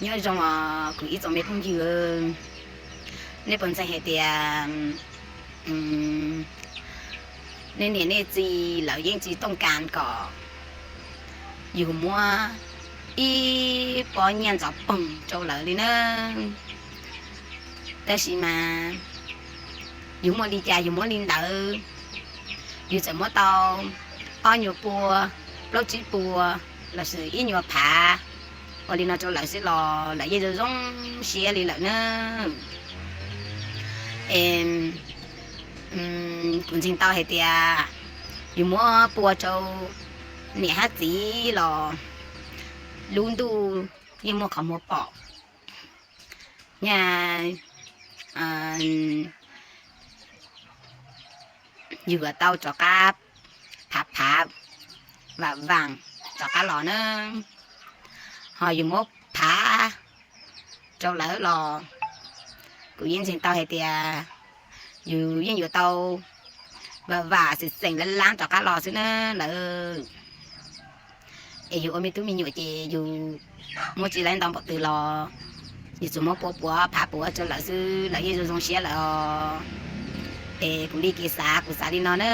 Nyob zoo os kuv ib tsoom me phooj ywg, nej puas ntseeg hais tias nej niam nej txiv lawv yeej tsis tooj kas kom yus muab ib pob nyiaj ntxov poog rau lawv li na. Tab sis mas yus muaj li cas yus muab li ntawd. Yus txawm muab tau ob nyuag pua, plaub tsib pua, lossis ib nyuag phav, ua li no rau lawv xwb los lawv yeej zoo zoo siab li lawm na. Es kuv ntseeg tau hais tias yus muab pua rau niam hab txiv los lub ntuj yeej muaj qhov muag pom. Nyaj yus yuav tau rov qab phav phav, vam vam rov qab los na. Ho yus muab phav rau lawv los kuv yeej ntseeg tau hais tias yus yeej yuav tau vam vam xeem xeem lab lab rov qab los xwb na lawv. Es yus ua me tub me nyuam ces yus muab tsis laib ntau npaum twg los yus tsuas muab pua puav phav puav rau lawv xwb lawv yeej zoo zoo siab lawm os. Es kuv li kev xav kuv xav li no na.